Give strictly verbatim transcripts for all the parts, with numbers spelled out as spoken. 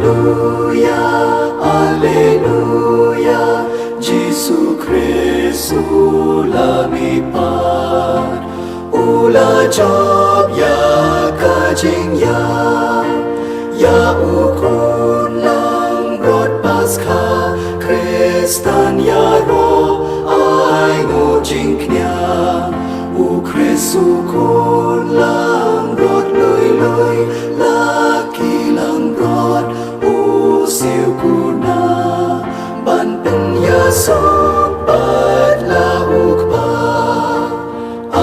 Alleluia, Alleluia, Jisu Khrist u la mihpat, u la jop ïa ka jingïap, ïa u khun langbrot Paskha, Khristan ïaroh ai nguh jingkñia, u Khrist u khun langbrot lui lui, la ki langbrot u siew kuna, ban pynïasoh bad la u Kpa.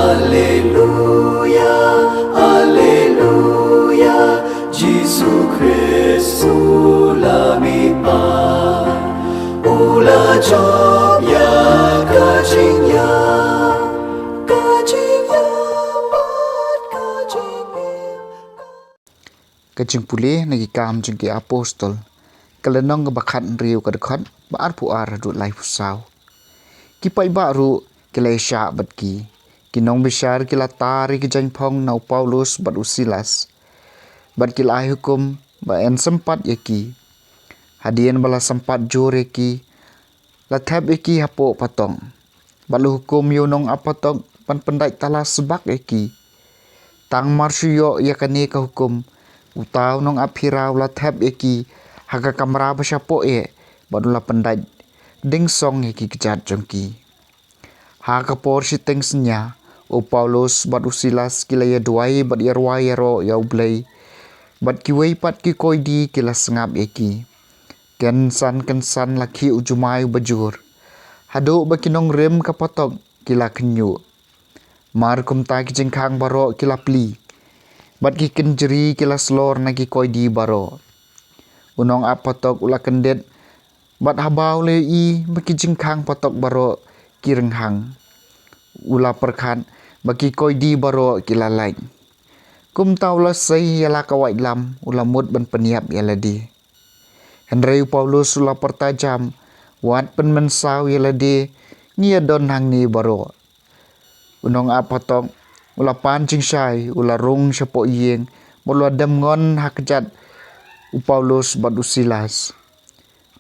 Alleluia, Alleluia, Jisu Khrist u la mihpat, u la jop ïa ka jingïap, ka jingïap bad ka jingim. Ka jingpule na Ki Kam jong ki Apostol, ka lynnong kaba khathynriew, ka dkhot ba arphew ar haduh laiphew saw. Ki paidbah ruh ki la ïashah bad ki. Ki nongbishar ki la tar ïa ki jaiñphong na u Paulus bad u Silas, bad ki la ai hukum ba yn sympat ïa ki. Hadien ba la sympat jur ïa ki, la thep ïa ki hapoh patok, bad la hukum ïa u nongap patok ban pyndait tala sbak ïa ki. Tang mar shu ïoh ïa kane ka hukum, uta u nongap phira u la thep ïa ki ha ka kamra ba shapoh eh, bad u la pyndait dingsong ïa ki kjat jong ki. Ha ka por shiteng synñia, u Paulus bad u Silas ki la ïaduwai bad ïarwai ïaroh ïa U Blei, bad kiwei pat ki koidi ki la sngap ïa ki. Kynsan kynsan la khih u jumai uba jur, haduh ba ki nongrim ka patok ki la khynñiuh. Mar kumta ki jingkhang baroh ki la plie, bad ki kynjri ki la slor na ki koidi baroh. U nongap patok u la kyndit, bad haba u la ïohi ba ki jingkhang patok baroh ki rynghang, u la pyrkhat ba ki koidi baroh ki la lait. Kumta u la sei ïa la ka waitlam, u la mut ban pynïap ïa lade. Hynrei u Paulus u la pyrta jam, wat pynmynsaw ïa lade, ngi ïa don hangne baroh. U nongap patok u la pan jingshai, u la rung shapoh ïing, bad u la dem ngon ha kjat u Paulus bad u Silas.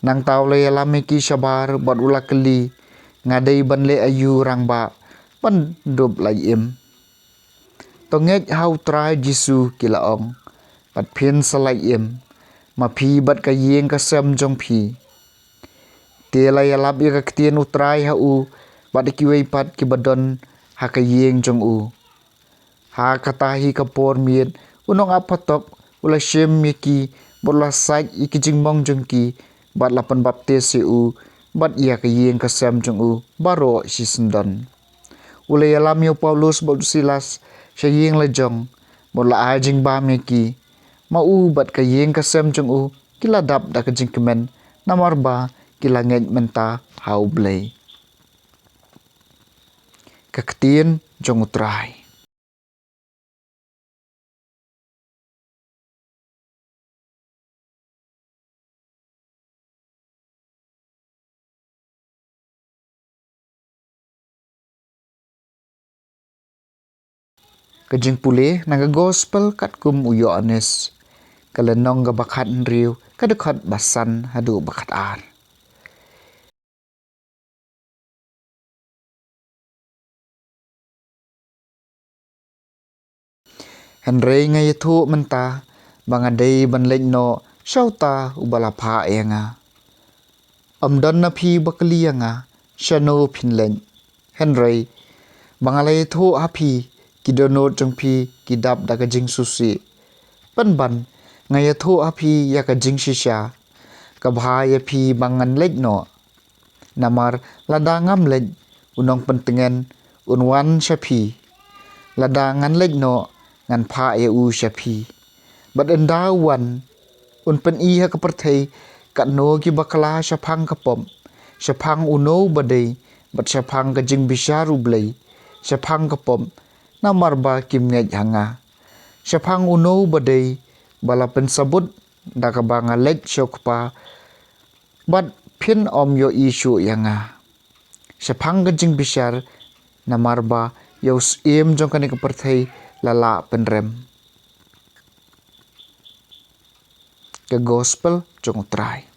Nangta u la ïalam ïa ki shabar, bad u la kylli, nga dei ban leh aïu rangbah ban dup lait im? To ngeit ha U Trai Jisu, ki la ong, bad phin sa lait im, ma phi bad ka ïing ka sem jong phi. Te la ïalap ïa ka ktien U Trai ha u, bad ïa kiwei pat kiba don ha ka ïing jong u. Ha kata hi ka por miet, u nongap patok u la shim ïa ki, bad u la sait ïa ki jingmong jong ki, bad la pynbaptis ïa u bad ïa ka ïing ka sem jong u baroh shisyndon. U la ïalam ïa u Paulus bad u Silas sha ïing la jong, bad u la ai jingbam ïa ki. Ma u bad ka ïing ka sem jong u ki la dap da ka jingkmen, namar ba ki la ngeit mynta ha U Blei. Ka ktien jong U Trai. Ka jingpule na ka Gospel katkum u Ïoannis, ka lynnong kaba khathynriew, ka dkhot ba san haduh ba khatar. Hynrei nga ïathuh mynta ba nga dei ban leit noh sha uta uba la phah ïa nga. Ym don na phi ba kylli ïa nga, shano phin leit. Hynrei ba nga la ïathuh ha phi, ki dohnud jong phi ki dap da ka jingsngewsih. Pynban nga ïathuh ha phi ïa ka jingshisha, ka bha ïa phi ba ngan leit noh. Namar lada ngam leit, u nongpyntngen un wan sha phi. Lada ngan leit noh, ngan phah ïa u sha phi. Bad ynda u wan, un pyni ha ka pyrthei katno ki bakla shaphang ka pop, shaphang uno uba dei, bad shaphang ka jingbishar U Blei shaphang ka pop, namar ba kim ngeit ha nga. Shaphang uno uba dei, ba la pynsabut da kaba nga leit sha U Kpa, bad phin ym ïohi shuh ïa nga. Shaphang ka jingbishar, namar ba ïa u syiem jong kane ka pyrthei la lah pynrem. ka gospel jong U Trai.